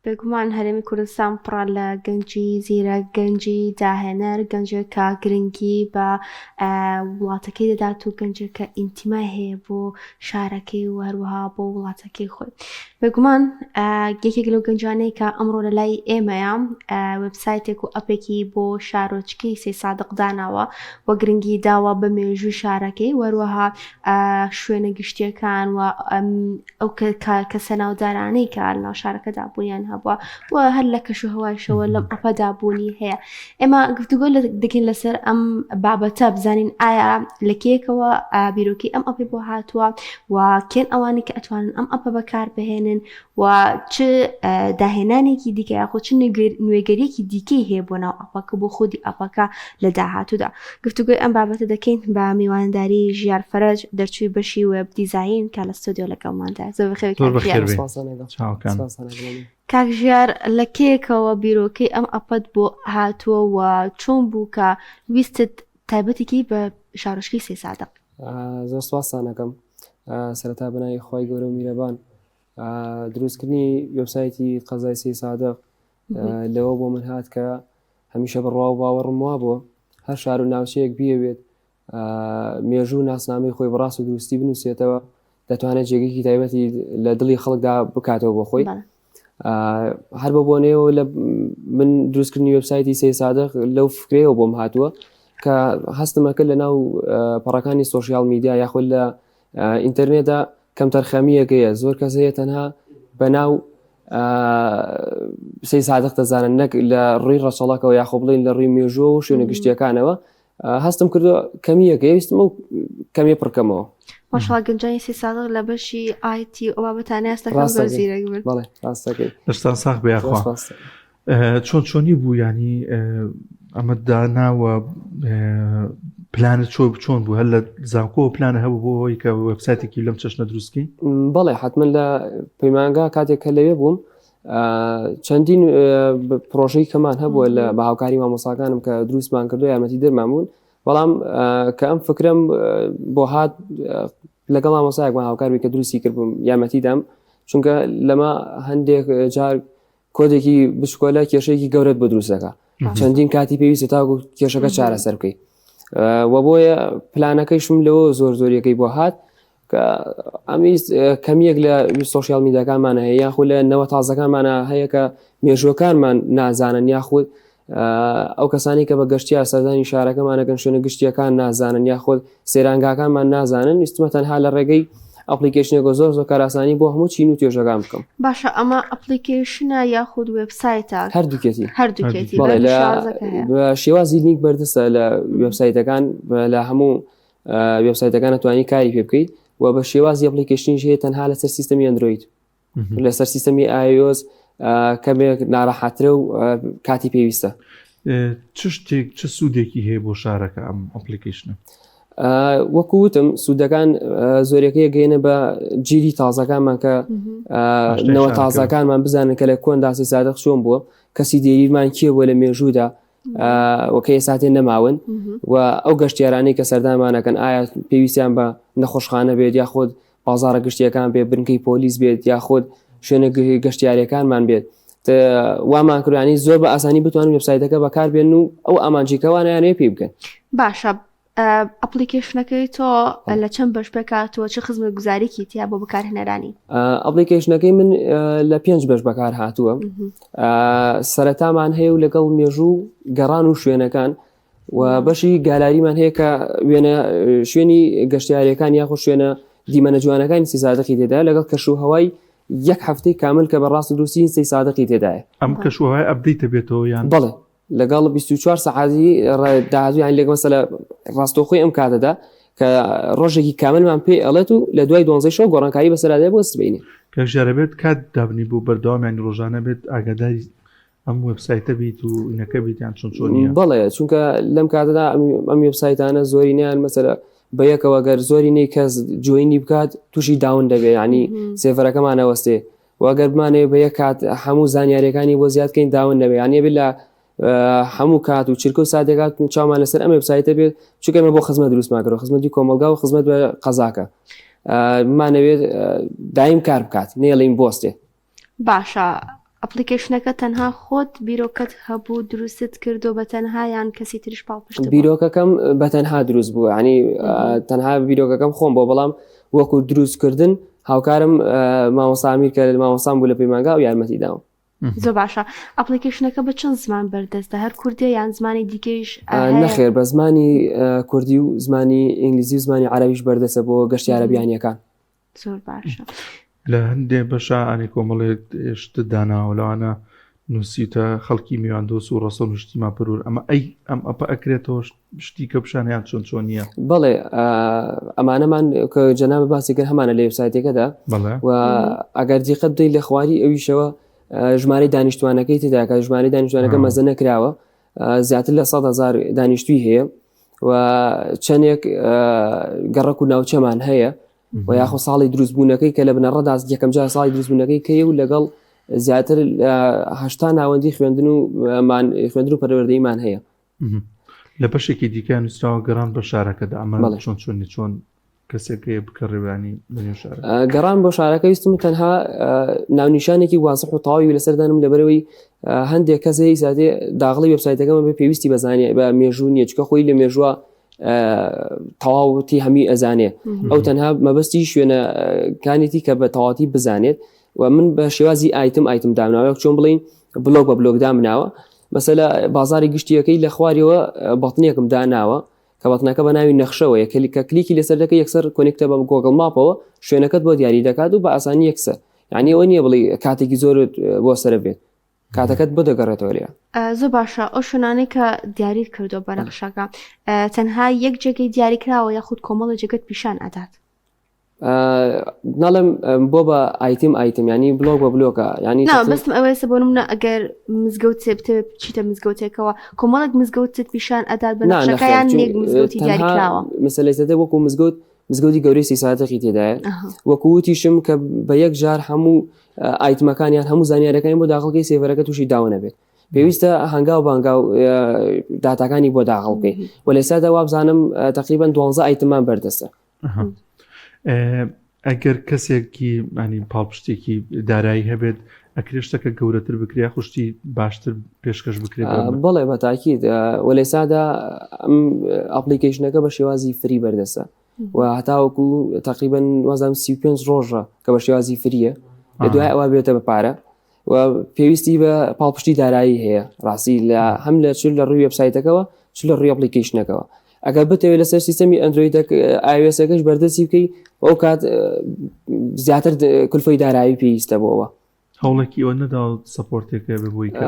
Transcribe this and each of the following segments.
بێگومان هەرێمی کوردستان پڕە لە گەنجی زیرەک، گەنجی داهێنەر، گەنجێک کە گرنگی بە وڵاتەکەی دەدات و گەنجێک کە ئینتیمای هەیە بۆ شارەکەی و هەروەها بۆ وڵاتەکەی خۆی. بێگومان یەکێک لەو گەنجانەی کە ئەمڕۆ لە لای ئێمەیە وێبسایتێک و ئەپێکی بۆ شارۆچکەی سەیدسادق داناوە و گرنگی داوە بە مێژووی شارەکەی و هەروەها شوێنە گشتیەکان و ئەو کەسە ناودارانەی کە لەناو شارەکەدا بوونیان هەبووە و هەر لە کەش و هەوایشەوە لەم ئەپەدا بوونی هەیە ئێمە گفتوگۆ دەکەین لەسەر ئەم بابەتە بزانین ئایا لە کێکەوە بیرۆکی ئەم ئەپی بۆ هاتووە و کێن ئەوانی کە ئەتوانن ئەم ئەپە بەکار بهێنن و چ داهێنانێکی دیکە یاخۆ چ نوێگەریەکی دیکەی هەیە بۆ ناو ئەپەکە بۆ خودی ئەپەکە لە داهاتوودا گفتوگۆی ئەم بابەتە دەکەین بە میوانداری ژیار فەرەج دەرچووی بەشی web design کە لە ستۆدیۆ لەگەڵماندا زۆر بەخێر زۆر بەخێر بێی. چاوەکان. کاک ژیار لە کێکەوە بیرۆکەی ئەم ئەپەت بۆ هاتووە و چۆن بوو کە ویستت تایبەتێکی بە شارۆچکەی سەیدسادق؟ زۆر سوپاستان ئەکەم سەرەتا بەناوی خوای گەورە و میرەبان دروستکردنی وێبسایتی قەزای سەیدسادق لەوە بۆ من هات کە هەمیشە بڕوا و باوەڕم وابووە هەر شار و ناوچەیەک بیەوێت مێژوو و ناسنامەی خۆی بەڕاست و دروستی بنووسێتەوە دەتوانێت جێگەیەکی تایبەتی لە دڵی خەڵکدا بکاتەوە بۆ خۆی هەر بە بۆنەیەوە لە من دروستکردنی وێبسایتی سەیدسادق لەو فکرەیەوە بۆم هاتووە کە هەستمەکە لە ناو پەڕەکانی social media یاخود لە ئینتەرنێتدا کەمتەرخەمییەکەیە زۆر کەس هەیە تەنها بەناو سەیدسادق دەزانن نەک لە ڕووی ڕەچەڵەکەوە یاخۆ بڵین لە ڕووی مێژوو و شوێنە گشتیەکانەوە هەستم کردو کەمیەکە ویستم و کەمی پڕکەمەوە. ماشاءاللە گەنجانی سەیدسادق لە بەشی IT و ئەو بابەتانە هەستەکەم زۆر زیرەک بن. بەڵێ ڕاستەکەی. دەستان ساغ بێ یاخوا. چۆن چۆنی بوو ینی ئەمە داناوە پلانە چۆ چۆن بوو هەر لە زانکۆ پلانە هەبوو بۆ ئەوەی کە وێبسایتێکی لەم چەشنە دروستکەین بەڵێ حتمما لە پەیمانگا کاتێک کە لەوێ بووم چەندین پرۆژەی کەمان هەبووە لە بە هاوکاری مامۆساکانم کە دروستمان کردو یارمەتی دەرمان بوون بەڵام کە ئەم فکرم بۆ هات لەگەڵ مامۆسایەکمان هاوکار بی کە دروستی کردبووم یارمەتی دام چونکە لەمە هەندێک جار کۆدێکی بچکۆلە کێشەیەکی گەورەت بۆ دروست دەکا چەندین کاتی پێویستە تاکو کێشەکە چارەسەر بکەیت وە بۆیە پلانەکەیشم لەوە زۆر زۆریەکەی بۆ هات کە ئەمیست کەمیەک لە social media کانمان هەیە یاخود لە نەوە تازەکانمانە هەیە کە مێژوەکانمان نازانن یاخود ئەو کەسانی کە بە گەشتیار سەردانی شارەکەمانەکەن شوێنە گشتیەکان نازانن یاخود سەیرانگاکانمان نازانن ویستمە تەنها لە ڕێگەی application ێکەوە زۆر زۆر کاراسانی بۆ هەموو چین و توێژەکان بکەم. باشە ئەمە application ە یاخود وێبسایتە؟ هەردووکێتی. هەردووکێتی بەڵێ لە بە شێوازی لینک بەردەستە لە وێبسایتەکان لە هەموو وێبسایتەکان ئەتوانی کاری پێ بکەیت و بە شێوازی application یش هەیە تەنها لەسەر سیستەمی ئەندرۆید. لەسەر سیستەمی iOS کەمێک ناڕەحەترە و کاتی پێویستە. چ شتێک چ سوودێکی هەیە بۆ شارەکە ئەم application ە؟ وەکو وتم سوودەکان زۆرەکەی گەینە بە جیلی تازەکانمان کە نەوە تازەکانمان بزانن کە لە کۆندا سەیدسادق چۆن بووە کەسی دێریمان کێ بووە لە مێژوودا وەکە ئێساتێ نەماون و ئەو گەشتیارانەی کە سەردانمانەکەن ئایا پێویستیان بە نەخۆشخانە بێت یاخود بازاڕە گشتیەکان بێت بنکەی پۆلیس بێت یاخود شوێنە گەشتیارەکانمان بێت وامان کرانی زۆر بە ئاسانی بتوانن وبسایتەکە بەکاربێن و ئەو ئامانجیکەوانیانەیە پێی بکەن باشە application ەکەی تۆ لە چەند بەش پێکهاتووە چ خزمەتگوزاریکی تیا بۆ بەکارهێنەرانی؟ application ەکەی من لە پێنج بەش بەکار هاتووە سەرەتامان هەیە و لەگەڵ مێژوو گەڕان و شوێنەکان و بەشی گالاریمان هەیە کە وێنە شوێنی گەشتیارەکان یاخود شوێنە دیمەنە جوانەکانی سەیدسادقی تێدا لەگەڵ کەش و هەوای یەک هەفتەی کامل کە بە ڕاست و دروستی سەیدسادقی تێدایە ئەم کەش و هەوای update ە بێتەوە یان بەڵێ لەگەڵ 24 سەعاتی داهاتوو یان لێک مەسەلە ڕاستەوخۆی ئەم کاتەدا کە ڕۆژێکی کاملمان پێ ئەڵێت و لە دوای دوانزەی شەو گۆڕانکاری بەسەرا دێ بۆ سبەینێ. کاک ژیار ئەبێت کات دابنی بۆ بەردەوام یانی ڕۆژانە بێت ئاگاداری ئەم وێبسایتە بیت و ئینەکە بیت یان چۆن چۆنیە؟ بەڵێ چونکە لەم کاتەدا ئەم وێبسایتانە زۆرینەیان مەسەلە بە یەکەوە گەر زۆرینەی کەس join ی بکات تووشی down دەبێ یانی server ەکەمان ئەوەستێ و ئەگەر بمانەوێت بە یەک کات هەموو زانیاریەکانی بۆ زیاد کەین down نەبێ یانی ئەبێت لە هەموو کات و چرکە و ساتێکات چاومان لەسەر ئەم وێبسایتە بێت چونکە ئێمە بۆ خزمەت دروستمان کردووە خزمەتی کۆمەڵگا و خزمەت بە قەزاکە بمانەوێت دایم کار بکات نێڵین بۆستێ باشە. application ەکە تەنها خۆت بیرۆکەت هەبوو دروستت کردو بە تەنها یان کەسی تریش پاڵپشت بوو؟ بیرۆکەکەم بە تەنها دروست بوو ینی تەنها بیرۆکەکەم خۆم بۆ بەڵام وەکو دروستکردن هاوکارم مامۆستا ئەمیر کە مامۆستام بوو لە پەیمانگا و یارمەتی داوم. زۆر باشە application ەکە بە چەند زمان بەردەستە هەر کوردیە یان زمانی دیکەیش هەیە؟ نەخێر بە زمانی کوردی و زمانی ئینگلیزی و زمانی عەرەبیش بەردەستە بۆ گەشتیارە بیانیەکان. زۆر باشە. لە هەندێ بەشا ئەنی کۆمەڵێک شتت داناوە لەوانە نووسیوتە خەڵکی میواندۆست و ڕەسەن و شتیمان پەروەر ئەمە ئەی ئەم ئەپە ئەکرێتەوە شتی کە پیشانیان چۆن چۆن نییە؟ بەڵێ ئەمانەمان کە جەنابت باسی کرد هەمانە لە وێبسایتەکەدا و ئەگەر دیقەت بدەیت لە خواری ئەویشەوە ژمارەی دانیشتوانەکەی تێدا کە ژمارەی دانیشتوانەکە مەزە نەکراوە زیاتر لە 100 هزار دانیشتوی هەیە و چەندێک گەڕەک و ناوچەمان هەیە و یاخۆ ساڵی دروستبوونەکەی کە لە بنەڕەدا یەکەم جار ساڵی دروستبوونەکەی کەی و لەگەڵ زیاتر هەشتا ناوەندی خوێندن و خوێندن و پەروەردەیمان هەیە. لە بەشێکی دیکە نووسراوە گەڕان بە شارەکەدا ئەمە چۆن چۆنی چۆن کەسێک هەیە بکەڕێوانی بەنێو شارە گەڕان بۆ شارەکە ویستم تەنها ناونیشانێکی وازح و تەواوی لەسەردانم لەبەرەوەی هەندێک کەس هەیە ساتێ داغڵی وێبسایتەکەمە بێ پێویستی بەزانێ بە مێژوو نییە چکە خۆی لە مێژووە تەواوتی هەمی ئەزانێ ئەو تەنها مەبەستی شوێنەکانێتی کە بە تەواتی بزانێت و من بە شێوازی item item دامناوە چۆن بڵین بلۆک بە بلۆک دامناوە مەسەلە بازاری گشتیەکەی لە خواریەوە button ێکم داناوە کە button ەکە بە ناوی نەخشەوەیە کە کلیکی لەسەر دەکە یەکسەر connect ە بە Google Map ەوە شوێنەکەت بۆ دیاری دەکات و بە ئاسانی یەکسەر یعنی ئەوە نییە بڵێ کاتێکی زۆرت بۆ سەرف بێت کاتەکەت بۆ دەگەڕێتەوە لێ. زۆر باشە ئەو شوێنانەی کە دیاریت کردووە بە نەخشەکە تەنها یەک جێگەی دیاریکراوە یاخود کۆمەڵە جێگەت پیشان ئەدات؟ ناڵێم بۆ بە item item ینی بلۆک بە بلۆکە ینی بەستم ئەوەیە بۆ منە ئەگەر مزگەوت بتەوێت بچیتە مزگەوتێکەوە کۆمەڵێک مزگەوتت پیشان ئەدات بە نەخشەکەیان مزگەوتی دیاریکراوە مەسەلەی وەکو مزگەوت مزگەوتی گەورەی سیسادقی تێدایە وەکو وتیشم کە بە یەک جار هەموو item ەکانیان هەموو زانیارەکانی بۆ داخڵکەی سێڤەرەکە تووشی down ە بێت پێویستە هەنگاو بانگاو داتاکانی بۆ داخڵ بکەیت و لە سادا وابزانم تقریبا دوانزە item مان بەردەستە ئەگەر کەسێکی ینی پاڵپشتێکی دارایی هەبێت ئەکرێ شتەکە گەورەتر بکرێ خوشتی باشتر پێشکەش بکرێت بەڵێ بە تاکیید وەلێسادا ئەم application ەکە بە شێوازی free بەردەستە و هەتاوەکو تقریبا وازام 35 ڕۆژە کە بە شێوازی free یە لە دوای ئەوە بێتە بە پارە و پێویستی بە پاڵپشتی دارایی هەیە ڕاستی لە هەم لە چ لە ڕووی وێبسایتەکەوە چ لە ڕووی application ەکەوە ئەگەر بتەوێت لەسەر سیستەمی ئەندرۆیدەک iOS ەکەش بەردەستی بکەی ئەو کات زیاتر کولفەی دارایی پێویستە بۆەوە هەوڵێکی ئەوە نەدا support ێکە بێ بۆی کە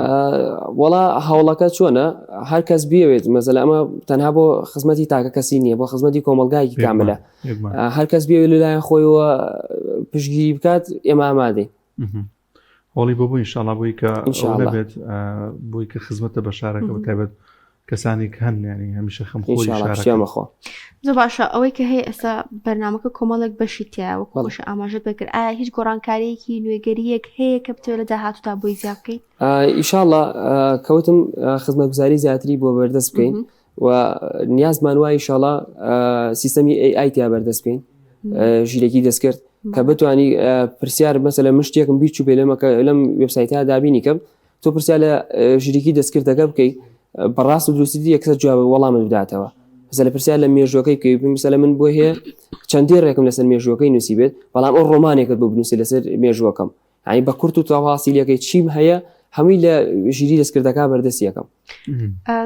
وەڵا هەوڵەکە چۆنە هەر کەس بیەوێت مەزەلە ئەمە تەنها بۆ خزمەتی تاکە کەسی نییە بۆ خزمەتی کۆمەلگایەکی کاملە هەر کەس بیەوێت لەلایەن خۆیەوە پشتگیری بکات ئێمە ئامادەین هەوڵی بۆ بۆ ئینشاڵا بۆی کە نەبێت بۆی کە خزمەتە بە شارەکە بە تایبەت کەسانی هەن ینی هەمیشە خەم خۆری شارەکەمەخۆ زۆر باشە ئەوەی کە هەیە ئێستا بەرنمەکە کۆمەڵێک بەشی تایە وەکو خۆش ئاماژەت بەکرد ئایا هیچ گۆڕانکاریەکی نوێگەریەک هەیە کە بتەوێت لە داهاتوودا بۆی زیاد بکەیت ئیشاڵە کەوتم خزمەتگوزاری زیاتری بۆ بەردەست بکەین و نیازمان وایە ئیشاڵا سیستەمی AI تیا بەردەست بکەین ژیرەکی دەستکرد کە بتانی پرسیار مەسەلە من شتێکم بیر چوو بێ لەمەکە لەم وێبسایتە دابینی کەم تۆ پرسیار لە ژیرەکی دەستکردەکە بکەی بەڕاست و دروستی یەکسەر جواب وەڵامت بداتەوە مەسەلە پرسیار لە مێژوەکەی بکەی مەسەلە من بۆ هەیە چەندی ڕێکم لەسەر مێژوەکەی نووسی بێت بەڵام ئەو ڕۆمانێکت بۆ بنووسی لەسەر مێژوەکەم یعنی بە کورت و تەفاسیلەکەی چیم هەیە هەمووی لە ژیری دەستکردەکە بەردەست یەکەم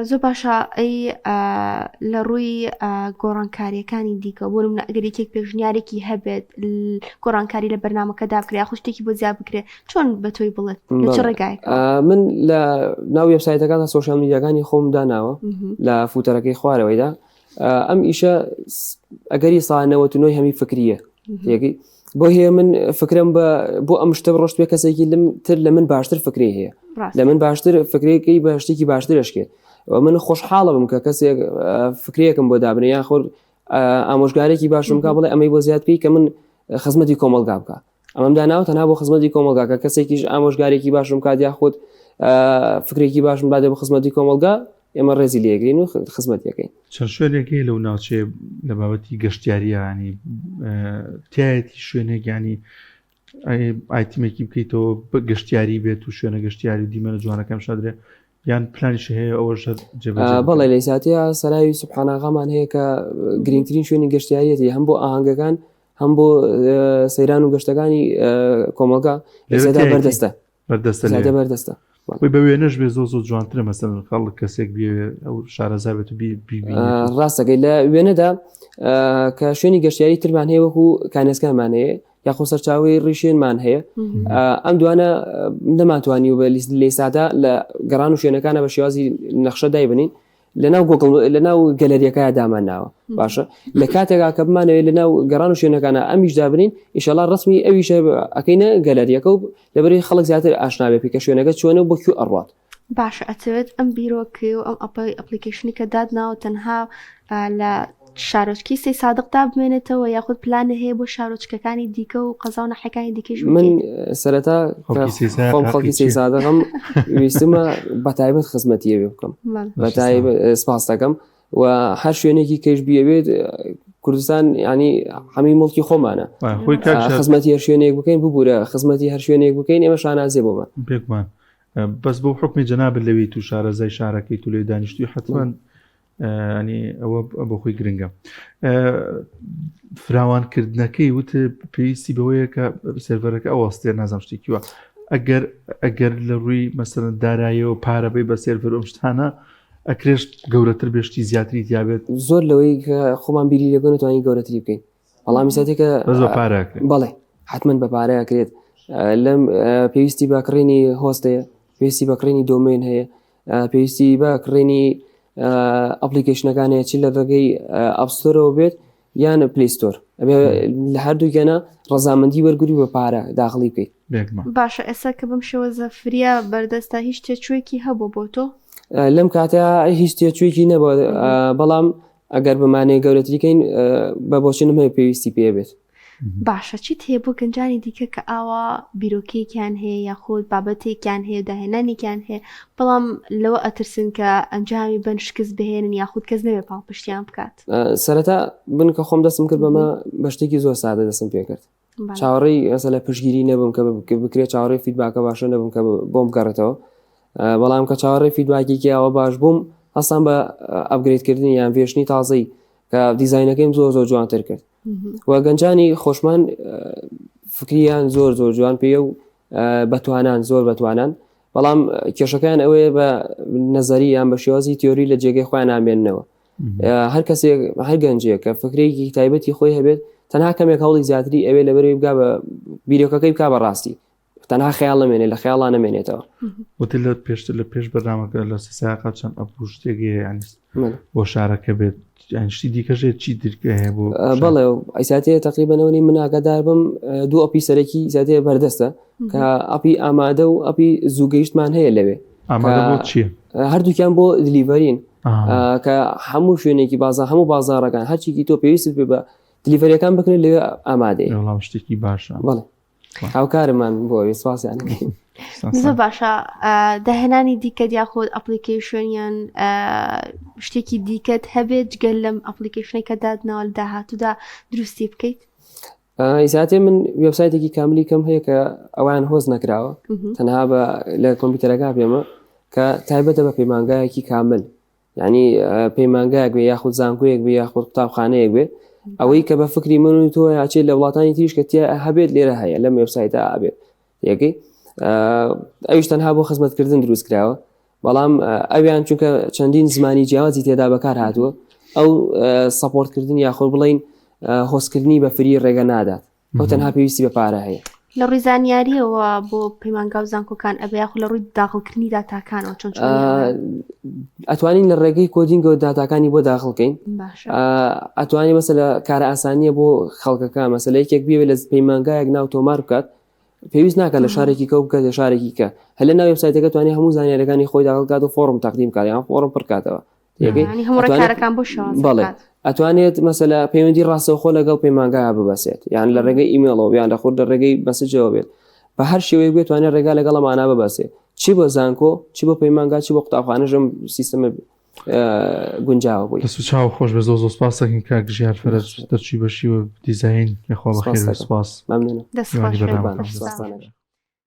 زۆر باشە ئەی لە ڕووی گۆڕانکاریەکانی دیکە بۆ منە ئەگەر یەکێک پێشنیارێکی هەبێت گۆڕانکاری لە بەرنمەکەدا بکرێ یاخود شتێکی بۆ زیاد بکرێت چۆن بە تۆی بڵێت لە چ ڕێگایەک من لە ناو وێبسایتەکان social media کانی خۆم داناوە لە footer ەکەی خوارەوەیدا ئەم ئیشە ئەگەری 99 هەمی فکریە تێگەی بۆ هەیە من فکرم بە بۆ ئەم شتە ڕۆشت بێ کەسێکی لەم تر لە من باشتر فکری هەیە لە من باشتر فکرێکی بە شتێکی باشتر شکێت و من خۆشحاڵە بم کە کەسێک فکرێکم بۆ دابنێ یان خۆر ئامۆژگارێکی باشم کا بڵێ ئەمەی بۆ زیاد بکەی کە من خزمەتی کۆمەلگا بکە ئەمەم داناوە تەنها بۆ خزمەتی کۆمەڵگا کە کەسێکیش ئامۆژگارێکی باشم کات یاخود فکرێکی باشم بادێ بۆ خزمەتی کۆمەڵگا ئێمە ڕێزی لێگرین و خزمەتەکەین. چەند شوێنێک هەیە لەو ناوچەیە لە بابەتی گەشتیاریانی تایەتی شوێنێک ینی item ێکی بکەیتەوە بە گەشتیاری بێت و شوێنە گەشتیاری و دیمەنە جوانەکەم شادرێ یان پلانیش هەیە ئەوەش بەڵێ لە ساتەیە سەراوی سوبحاناغامان هەیە کە گرنگترین شوێنی گەشتیاریەتی هەم بۆ ئاهەنگەکان هەم بۆ سەیران و گەشتەکانی کۆمەڵگا لەسەدا بەردەستە بەردەستە بەردەستە خۆی بە وێنەش بێ زۆ زۆ جوانترە مەسەن خەڵک کەسێک بێ ئەو شارەزا بێت و ڕاستەکەی لە وێنەدا کە شوێنی گەشتیاری ترمان هەیە وەکو کانێسکانمان هەیە یاخۆ سەرچاوی ڕیشێنمان هەیە ئەم دوانە نەمانتوانی و بە لیست لێسادا لە گەڕان و شوێنەکانە بە شێوازی نەخشە دایبنین لەناو گۆگڵ لەناو گەلەریەکە دامان ناوە باشە لە کاتێکا کە بمانەوێت لەناو گەڕان و شوێنەکانە ئەمیش دابنین ئیشەڵا ڕسمی ئەویشە ئەەکەینە گەلەریەکە و لەبەری خەڵک زیاتر ئاشنابێ پێ کە شوێنەکە چۆنە و بۆ کوێ ئەڕوات. باشە ئەتەوێت ئەم بیرۆکەی و ئەم ئەپەی application ی کە داتناوە تەنها لە شارۆچکەی سەی سادقدا بمێنێتەوە یاخود پلانە هەیە بۆ شارۆچکەکانی دیکە و قەزا و ناحیەکانی دیکەش من سەرەتا خۆم خەڵکی سەی سادقم ویستمە بە تایبەت خزمەتی ئەوێ بکەم بە تایبەت سپاس دەکەم و هەر شوێنێکی کەش بیەوێت کوردستان ینی هەمی مڵکی خۆمانە خزمەتی هەر شوێنێک بکەین ببوورە خزمەتی هەر شوێنێک بکەین ئێمە شانازیە بۆمان پێکمان بەس بۆ حکمی جەنابەت لەوێی تو شارەزای شارەکەی تو لێ دانیشتوی حتمما ینی ئەوە بۆ خۆی گرنگە فراوانکردنەکەی وت پێویستی بەوەیە کە سێرڤەرەکە ئەوەستێ نازم شتێکی وە ئەگەر ئەگەر لە ڕووی مەسەرەن دارایەوە پارەبەی بە سێرڤەر ئەم شتانە ئەکرێش گەورەتر بێشتی زیاتری تیاابێت زۆر لەوەی کە خۆمان بیری لەگەن توانین گەورەتری بکەین بەڵام ساتێکە بەڵێ حتمما بە پارە کرێت لەم پێویستی بە کڕینی host هەیە پێویستی بە کڕینی domain هەیە پێویستی بە کڕینی application ەکان هەیە چ لە ڕێگەی App Store ەوە بێت یان Play Store لە هەردووکیانە ڕەزامەندی وەرگری بە پارە داخڵی بکەیت باشە ئێستا کە بەم شێوەزە فریا بەردەستە هیچ تێچوویەکی هەبوو بۆ تۆ لەم کاتە هیچ تێچوویەکی نەبوو بەڵام ئەگەر بمانەیە گەورەتریکەین بە بۆچونم هەیە پێویستی پێ بێت باشە چیت هەیە بۆ گەنجانی دیکە کە ئاوا بیرۆکەیەکیان هەیە یاخود بابەتێکیان هەیە داهێنانێکیان هەیە بەڵام لەوە ئەترسن کە ئەنجامی بن شکست بهێنن یاخود کەس نەبێ پاڵپشتیان بکات؟ سەرەتا من کە خۆم دەستم کرد بەمە بە شتێکی زۆر سادە دەستم پێ کرد چاوەڕێی ئێستا لە پشگیری نەبووم کە بکرێت چاوەڕێی feedback ە باشە نەبووم کە بۆم بگەڕێتەوە بەڵام کە چاوەڕێی feedback ێکی ئەوە باش بووم هەستان بە upgrade کردنی یان version ی تازەی کە دیزینەکەیم زۆر زۆر جوانتر کرد و گەنجانی خۆشمان فکریان زۆر زۆر جوان پێ و بەتوانان زۆر بەتوانان بەڵام کێشەکان ئەوەیە بە نەزەری یان بە شێوازی تیۆری لە جێگەی خۆیان نامێننەوە هەر کەسێک هەر گەنجێک کە فکرێکی تایبەتی خۆی هەبێت تەنها کەمێک هەوڵی زیاتری ئەوێ لەبەرەوەی بگا بە بیرۆکەکەی بک بە ڕاستی تەنها خەیاڵ نەمێنێ لە خەیاڵا نەمێنێتەوە. وتی لە پێشتر لە پێش بەرنامەکە لە سیساقا چەند ئەپ و شتێک هەیە یانی بۆ شارەکە بێت یان شتی دیکەش هەیە چی دیکە هەیە بۆ بەڵێ ئەیساتێ تقریبا ئەوەی من ئاگادار بم دوو ئەپی سەرەکی زیاتر بەردەستە کە ئەپی ئامادە و ئەپی زوو گەیشتمان هەیە لەوێ ئامادە بۆ چییە؟ هەردووکیان بۆ delivery ن کە هەموو شوێنێکی بازار هەموو بازارەکان هەرچێکی تۆ پێویست پێ بە delivery ەکان بکرێت لەوێ ئامادەیە وەڵام شتێکی باشە بەڵێ هاوکارمان بۆ ئەوێ سوپاسیان دەکەین. زۆر باشە داهێنانی دیکەت یاخود application یان شتێکی دیکەت هەبێت جگەل لەم application ەی کە دادناوە لە داهاتوودا دروستی بکەیت ئیساتێ من وێبسایتێکی کاملی کەم هەیە کە ئەوان host نەکراوە تەنها بە لە کۆمپیوتەرەکە پێمە کە تایبەتە بە پەیمانگایەکی کامل یعنی پەیمانگایەک بێ یاخود زانکۆیەک بێ یاخود قوتابخانەیەک بێ ئەوەی کە بە فکری من و تۆ یاچێت لە وڵاتانی تریش کە تیا هەبێت لێرە هەیە لەم وێبسایتە ئابێت یەکەی ئەویش تەنها بۆ خزمەتکردن دروست کراوە بەڵام ئەویان چونکە چەندین زمانی جیاوازی تێدا بەکار هاتووە ئەو support کردن یاخۆ بڵین host کردنی بە free ڕێگە نادات ئەو تەنها پێویستی بە پارە هەیە. لە ڕووی زانیاریەوە بۆ پەیمانگا و زانکۆکان ئەبێ یاخود لە ڕووی داخڵکردنی داتاکانەوە چۆن چۆن ئەتوانین لە ڕێگەی coding ەوە داتاکانی بۆ داخڵکەین ئەتوانی مەسە لە کارە ئاسانیە بۆ خەڵکەکە مەسەلە یەکێک بێ لە پەیمانگایەک ناو تۆمار بکات پێویست ناکە لە شارێکی کە بکات لە شارێکی کە هەر لە ناو وێبسایتەکە توانێت هەموو زانیاریەکانی خۆی داخل کات و فۆڕم تەقدیم کات یان فۆڕم پڕکاتەوە بەڵێ ئەتوانێت مەسەلە پەیوەندی ڕاستەوخۆ لەگەڵ پەیمانگا ببەسێت یان لە ڕێگەی ئیمێڵەوە یان لە خۆ لە ڕێگەی message ەوە بێت بە هەر شێوەیەک بێتوانێت ڕێگا لەگەڵ ئەمانە ببەسێت چی بۆ زانکۆ چی بۆ پەیمانگا چی بۆ قوتابخانەژم سیستەمە. گونجاوە بووی. دەست و چاو خۆش بێ زۆر زۆر سپاس دەکەین کاک ژیار فەرەج دەرچووی بەشی وێب دیزاین یاخوا بەخێر بێی سپاس. مەمنونم. دەست خۆش بێ. میوانی بەرنامەکەم. سپاستان ئەکەم.